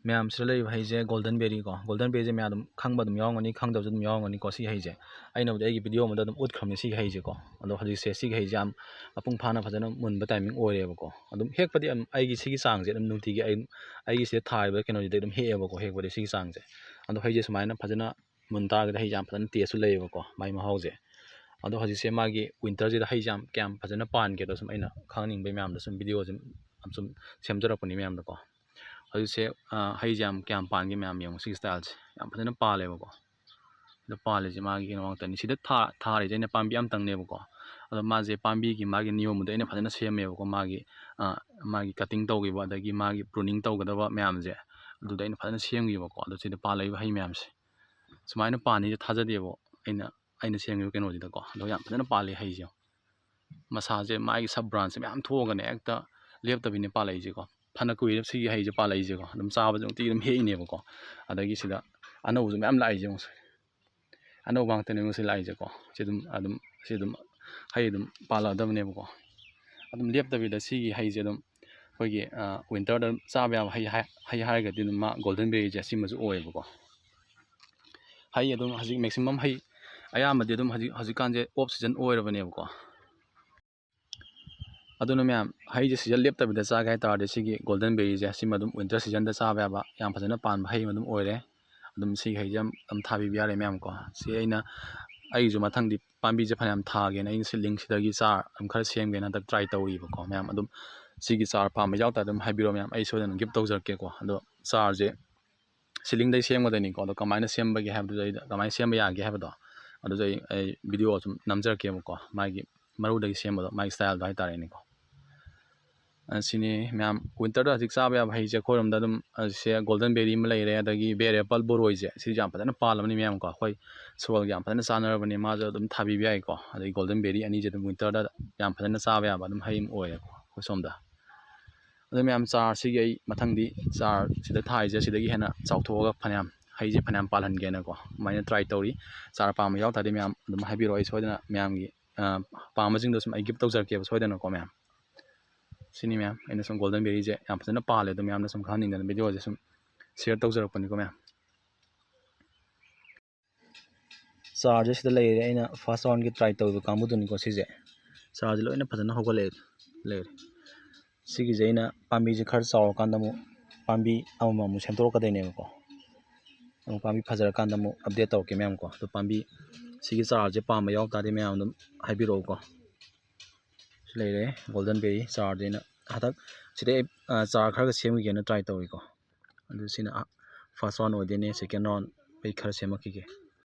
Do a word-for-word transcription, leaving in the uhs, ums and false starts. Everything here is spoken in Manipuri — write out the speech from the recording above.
ꯃꯌꯥꯝ, ꯁꯤꯗ ꯂꯩꯔꯤꯕ ꯍꯩꯁꯦ golden berry ꯀꯣ꯫ Golden berry ꯁꯦ ꯃꯌꯥꯝ ꯑꯗꯨꯝ ꯈꯪꯕ ꯑꯗꯨꯝ ꯌꯥꯎꯔꯝꯒꯅꯤ, ꯈꯪꯗꯕꯁꯨ ꯑꯗꯨꯝ ꯌꯥꯎꯔꯝꯒꯅꯤꯀꯣ꯫ ꯁꯤ ꯍꯩꯁꯦ ꯑꯩꯅꯕꯨꯗꯤ ꯑꯩꯒꯤ video ꯑꯃꯗ ꯑꯗꯨꯝ ꯎꯠꯈ꯭ꯔꯕꯅꯤ ꯁꯤꯒꯤ ꯍꯩꯁꯦꯀꯣ꯫ ꯑꯗꯣ ꯍꯧꯖꯤꯛꯁꯦ ꯁꯤꯒꯤ ꯍꯩꯁꯦ ꯌꯥꯝ ꯃꯄꯨꯡ ꯐꯥꯅ ꯐꯖꯅ ꯃꯨꯟꯕ timing ꯑꯣꯏꯔꯦꯕꯀꯣ꯫ ꯑꯗꯨꯝ ꯍꯦꯛꯄꯗꯤ ꯑꯗꯨꯝ ꯑꯩꯒꯤ ꯁꯤꯒꯤ ꯆꯥꯡꯁꯦ ꯑꯗꯨꯝ ꯅꯨꯡꯇꯤꯒꯤ ꯑꯩ, ꯑꯩꯒꯤ ꯁꯤꯗ ꯊꯥꯔꯤꯕ ꯀꯩꯅꯣꯁꯤꯗ ꯑꯗꯨꯝ ꯍꯦꯛꯑꯦꯕꯀꯣ, ꯍꯦꯛꯄꯗꯤ ꯁꯤꯒꯤ ꯆꯥꯡꯁꯦ꯫ ꯑꯗꯣ ꯍꯩꯁꯦ ꯁꯨꯃꯥꯏꯅ ꯐꯖꯅ ꯃꯨꯟ ꯇꯥꯔꯒꯗꯤ ꯍꯩꯁꯦ ꯌꯥꯝ ꯐꯖꯅ taste ꯁꯨ ꯂꯩꯌꯦꯕꯀꯣ, ꯃꯥꯏ ꯃꯍꯥꯎꯁꯦ꯫ ꯑꯗꯣ ꯍꯧꯖꯤꯛꯁꯦ ꯃꯥꯒꯤ winter ꯁꯤꯗ ꯍꯩꯁꯦ ꯌꯥꯝ, ꯀꯌꯥꯝ ꯐꯖꯅ ꯄꯥꯟꯒꯦꯗꯣ ꯁꯨꯝ ꯑꯩꯅ ꯈꯪꯅꯤꯡꯕꯩ ꯃꯌꯥꯝꯗ ꯁꯨꯝ video ꯁꯦ ꯁꯨꯝ ꯁꯦꯝꯖꯔꯛꯄꯅꯤ ꯃꯌꯥꯝꯗꯀꯣ꯫ ꯍꯧꯖꯤꯛꯁꯦ, ꯑ, ꯍꯩꯁꯦ ꯌꯥꯝ ꯀꯌꯥꯝ ꯄꯥꯟꯒꯦ ꯃꯌꯥꯝ ꯌꯦꯡꯉꯨ, ꯁꯤꯒꯤ style ꯁꯦ ꯌꯥꯝ ꯐꯖꯅ ꯄꯥꯜꯂꯦꯕꯀꯣ꯫ ꯁꯤꯗ ꯄꯥꯜꯂꯤꯁꯦ ꯃꯥꯒꯤ ꯀꯩꯅꯣ ꯉꯥꯛꯇꯅꯤ꯫ ꯁꯤꯗ ꯊꯥ-, ꯊꯥꯔꯤꯁꯦ ꯑꯩꯅ ꯄꯥꯝꯕꯤ ꯑꯃꯇꯪꯅꯦꯕꯀꯣ꯫ ꯑꯗꯣ ꯃꯥꯁꯦ ꯄꯥꯝꯕꯤꯒꯤ ꯃꯥꯒꯤ ꯅꯤꯌꯣꯝꯗꯨꯗ ꯑꯩꯅ ꯐꯖꯅ ꯁꯦꯝꯃꯦꯕꯀꯣ꯫ ꯃꯥꯒꯤ, ꯑ, ꯃꯥꯒꯤ cutting ꯇꯧꯈꯤꯕ, ꯑꯗꯒꯤ ꯃꯥꯒꯤ pruning ꯇꯧꯒꯗꯕ ꯃꯌꯥꯝꯁꯦ, ꯑꯗꯨꯗ ꯑꯩꯅ ꯐꯖꯅ ꯁꯦꯝꯈꯤꯕꯀꯣ꯫ ꯑꯗꯣ ꯁꯤꯗ ꯄꯥꯜꯂꯛꯏꯕ ꯍꯩ ꯃꯌꯥꯝꯁꯦ ꯁꯨꯃꯥꯏꯅ ꯄꯥꯟꯅꯤꯁꯦ ꯊꯥꯖꯗꯦꯕ ꯑꯩꯅ, ꯑꯩꯅ ꯁꯦꯝꯈꯤꯕ ꯀꯩꯅꯣꯁꯤꯗꯀꯣ꯫ ꯑꯗꯣ ꯌꯥꯝ ꯐꯖꯅ ꯄꯥꯜꯂꯤ ꯍꯩꯁꯦ꯫ ꯃꯁꯥꯁꯦ ꯃꯥꯒꯤ sub branch ꯁꯦ ꯃꯌꯥꯝ ꯊꯣꯛꯑꯒꯅꯦ ꯍꯦꯛꯇ ꯂꯦꯞꯇꯕꯤꯅꯦ ꯄꯥꯜꯂꯛꯏꯁꯦꯀꯣ꯫ ꯐꯅ ꯀꯨꯏꯔꯦ ꯁꯤꯒꯤ ꯍꯩꯁꯦ ꯄꯥꯜꯂꯛꯏꯁꯦꯀꯣ꯫ ꯑꯗꯨꯝ ꯆꯥꯕꯁꯦ ꯅꯨꯡꯇꯤꯒꯤ ꯑꯗꯨꯝ ꯍꯦꯛꯏꯅꯦꯕꯀꯣ꯫ ꯑꯗꯒꯤ ꯁꯤꯗ ꯑꯅꯧꯕꯁꯨ ꯃꯌꯥꯝ ꯂꯥꯛꯏꯁꯦ ꯌꯦꯡꯉꯨ꯫ ꯑꯅꯧꯕ ꯉꯥꯛꯇꯅꯦ ꯌꯦꯡꯉꯨ ꯁꯤ ꯂꯥꯛꯏꯁꯦꯀꯣ꯫ ꯁꯤ ꯑꯗꯨꯝ, ꯑꯗꯨꯝ, ꯁꯤ ꯑꯗꯨꯝ ꯍꯩ ꯑꯗꯨꯝ ꯄꯥꯜꯂꯛꯑꯗꯕꯅꯦꯕꯀꯣ꯫ ꯑꯗꯨꯝ ꯂꯦꯞꯇꯕꯤꯗ ꯁꯤꯒꯤ ꯍꯩꯁꯦ ꯑꯗꯨꯝ ꯑꯩꯈꯣꯏꯒꯤ, ꯑ, winter ꯗ ꯑꯗꯨꯝ ꯆꯥꯕ ꯌꯥꯕ ꯍꯩ ꯍꯥꯏ-, ꯍꯩ ꯍꯥꯏꯔꯒꯗꯤ ꯑꯗꯨꯝ ꯃꯥ golden berry ꯁꯦ ꯁꯤꯃꯁꯨ ꯑꯣꯏꯌꯦꯕꯀꯣ꯫ ꯍꯩ ꯑꯗꯨꯝ ꯍꯧꯖꯤꯛ maximum ꯍꯩ ꯑꯌꯥꯝꯕꯗꯤ ꯑꯗꯨꯝ ꯍꯧꯖꯤꯛ, ꯍꯧꯖꯤꯛꯀꯥꯟꯁꯦ off season ꯑꯣꯏꯔꯕꯅꯦꯕꯀꯣ꯫ ꯑꯗꯨꯅ ꯃꯌꯥꯝ, ꯍꯩꯁꯦ season ꯂꯦꯞꯇꯕꯤꯗ ꯆꯥꯒꯦ ꯍꯥꯏ ꯇꯥꯔꯗꯤ ꯁꯤꯒꯤ golden berry ꯁꯦ ꯁꯤꯃ ꯑꯗꯨꯝ winter season ꯗ ꯆꯥꯕ ꯌꯥꯕ ꯌꯥꯝ ꯐꯖꯅ ꯄꯥꯟꯕ ꯍꯩ ꯑꯃ ꯑꯗꯨꯝ ꯑꯣꯏꯔꯦ꯫ ꯑꯗꯨꯝ ꯁꯤꯒꯤ ꯍꯩꯁꯦ ꯌꯥꯝ, ꯑꯗꯨꯝ ꯊꯥꯕꯤꯕ ꯌꯥꯔꯦ ꯃꯌꯥꯝ ꯀꯣ꯫ ꯁꯤ ꯑꯩꯅ, ꯑꯩꯒꯤꯁꯨ ꯃꯊꯪꯗꯤ ꯄꯥꯝꯕꯤꯁꯦ ꯐꯅꯌꯥꯝ ꯊꯥꯒꯦꯅ ꯑꯩꯅ seedling ꯁꯤꯗꯒꯤ ꯆꯥꯔ ꯑꯗꯨꯝ ꯈꯔ ꯁꯦꯝꯒꯦꯅ ꯍꯟꯗꯛ try ꯇꯧꯔꯤꯕꯀꯣ ꯃꯌꯥꯝ꯫ ꯑꯗꯨꯝ ꯁꯤꯒꯤ ꯆꯥꯔ ꯄꯥꯝꯕ ꯌꯥꯎ ꯇꯥꯔꯗꯤ ꯑꯗꯨꯝ ꯍꯥꯏꯕꯤꯔꯛꯑꯣ ꯃꯌꯥꯝ, ꯑꯩ ꯁꯣꯏꯗꯅ gift ꯇꯧꯖꯔꯛꯀꯦꯀꯣ꯫ ꯑꯗꯣ ꯆꯥꯔꯁꯦ seedling ꯗꯩ ꯁꯦꯝꯒꯗꯣꯏꯅꯤꯀꯣ꯫ ꯑꯗꯣ ꯀꯃꯥꯏꯅ ꯁꯦꯝꯕꯒꯦ ꯍꯥꯏꯕꯗꯨꯗ ꯑꯩ ꯀꯃꯥꯏꯅ ꯁꯦꯝꯕ ꯌꯥꯒꯦ ꯍꯥꯏꯕꯗꯣ ꯑꯗꯨꯗ ꯑꯩ, ꯑꯩ video ꯁꯨꯝ ꯅꯝꯖꯔꯛꯀꯦꯕꯀꯣ꯫ ꯃꯥꯒꯤ ꯃꯔꯨꯗꯒꯤ ꯁꯦꯝꯕꯗꯣ, ꯃꯥꯒꯤ style ꯗꯣ ꯍꯥꯏꯇꯥꯔꯦꯅꯦꯀꯣ꯫ ꯑ, ꯁꯤꯅꯤ ꯃꯌꯥꯝ, winter ꯗ ꯍꯧꯖꯤꯛ ꯆꯥꯕ ꯌꯥꯕ ꯍꯩꯁꯦ ꯑꯩꯈꯣꯏꯔꯣꯝꯗ ꯑꯗꯨꯝ, ꯑ, ꯁꯦ golden berry ꯑꯃ ꯂꯩꯔꯦ, ꯑꯗꯒꯤ bear apple, ꯕꯣꯔꯣꯏꯁꯦ ꯁꯤꯁꯨ ꯌꯥꯝ ꯐꯖꯅ ꯄꯥꯜꯂꯕꯅꯤ ꯃꯌꯥꯝ ꯀꯣ꯫ ꯑꯩꯈꯣꯏ soil ꯒ ꯌꯥꯝ ꯐꯖꯅ ꯆꯥꯟꯅꯔꯕꯅꯤ, ꯃꯥꯁꯨ ꯑꯗꯨꯝ ꯊꯥꯕꯤꯕ ꯌꯥꯏꯀꯣ꯫ ꯑꯗꯒꯤ golden berry ꯑꯅꯤꯁꯦ ꯑꯗꯨꯝ winter ꯗ ꯌꯥꯝ ꯐꯖꯅ ꯆꯥꯕ ꯌꯥꯕ ꯑꯗꯨꯝ ꯍꯩ ꯑꯃ ꯑꯣꯏꯔꯦꯀꯣ ꯑꯩꯈꯣꯏ ꯁꯣꯝꯗ꯫ ꯑꯗꯨ ꯃꯌꯥꯝ, ꯆꯥꯔ ꯁꯤꯒꯤ ꯑꯩ ꯃꯊꯪꯗꯤ ꯆꯥꯔ ꯁꯤꯗ ꯊꯥꯔꯤꯁꯦ ꯁꯤꯗꯒꯤ ꯍꯦꯟꯅ ꯆꯥꯎꯊꯣꯛꯑꯒ ꯐꯅꯌꯥꯝ ꯍꯩꯁꯦ ꯐꯅꯌꯥꯝ ꯄꯥꯜꯍꯟꯒꯦꯅꯀꯣ ꯑꯗꯨꯃꯥꯏꯅ try ꯇꯧꯔꯤ꯫ ꯆꯥꯔ ꯄꯥꯝꯕ ꯌꯥꯎ ꯇꯥꯔꯗꯤ ꯃꯌꯥꯝ ꯑꯗꯨꯝ ꯍꯥꯏꯕꯤꯔꯛꯑꯣ, ꯑꯩ ꯁꯣꯏꯗꯅ ꯃꯌꯥꯝꯒꯤ, ꯑ, ꯄꯥꯝꯕꯁꯤꯡꯗꯣ ꯁꯨꯝ ꯑꯩ gift ꯇꯧꯖꯔꯛꯀꯦꯕ ꯁꯣꯏꯗꯅꯀꯣ ꯃꯌꯥꯝ꯫ ꯁꯤꯅꯤ ꯃꯌꯥꯝ, ꯑꯩꯅ ꯁꯨꯝ golden berry ꯁꯦ ꯌꯥꯝ ꯐꯖꯅ ꯄꯥꯜꯂꯦ ꯑꯗꯣ ꯃꯌꯥꯝꯅ ꯁꯨꯝ ꯈꯪꯍꯟꯅꯤꯡꯗꯅ video ꯁꯦ ꯁꯨꯝ share ꯇꯧꯖꯔꯛꯄꯅꯤꯀꯣ ꯃꯌꯥꯝ꯫ ꯆꯥꯔꯁꯦ ꯁꯤꯗ ꯂꯩꯔꯦ꯫ ꯑꯩꯅ first roundꯒꯤ try ꯇꯧꯔꯤꯕ ꯀꯥꯡꯕꯨꯗꯨꯅꯤꯀꯣ ꯁꯤꯁꯦ꯫ ꯆꯥꯔꯁꯦ ꯂꯣꯏꯅ ꯐꯖꯅ ꯍꯧꯒꯠꯂꯛꯑꯦ ꯂꯩꯔꯦ꯫ ꯁꯤꯒꯤꯁꯦ ꯑꯩꯅ ꯄꯥꯝꯕꯤꯁꯦ ꯈꯔ ꯆꯥꯎꯔꯀꯥꯟꯗ ꯑꯃꯨꯛ ꯄꯥꯝꯕꯤ ꯑꯃꯃꯝ ꯑꯃꯨꯛ ꯁꯦꯝꯗꯣꯔꯛꯀꯗꯣꯏꯅꯦꯕꯀꯣ꯫ ꯑꯃꯨꯛ ꯄꯥꯝꯕꯤ ꯐꯖꯔꯀꯥꯟꯗ ꯑꯃꯨꯛ update ꯇꯧꯔꯛꯀꯦ ꯃꯌꯥꯝꯀꯣ꯫ ꯑꯗꯣ ꯄꯥꯝꯕꯤ ꯁꯤꯒꯤ ꯆꯥꯔꯁꯦ ꯄꯥꯝꯕ ꯌꯥꯎ ꯇꯥꯔꯗꯤ ꯃꯌꯥꯝ ꯑꯗꯨꯝ ꯍꯥꯏꯕꯤꯔꯛꯎꯀꯣ꯫ ꯁꯤ ꯂꯩꯔꯦ golden berry ꯆꯥꯔꯁꯦ꯫ ꯑꯩꯅ ꯍꯟꯗꯛ ꯁꯤꯗꯩ ꯑꯩ, ꯑ, ꯆꯥꯔ ꯈꯔꯒ ꯁꯦꯝꯈꯤꯒꯦꯅ try ꯇꯧꯔꯤꯀꯣ꯫ ꯑꯗꯨ ꯁꯤꯅ first round ꯑꯣꯏꯗꯣꯏꯅꯦ꯫ Second round ꯑꯩ ꯈꯔ ꯁꯦꯝꯃꯛꯈꯤꯒꯦ꯫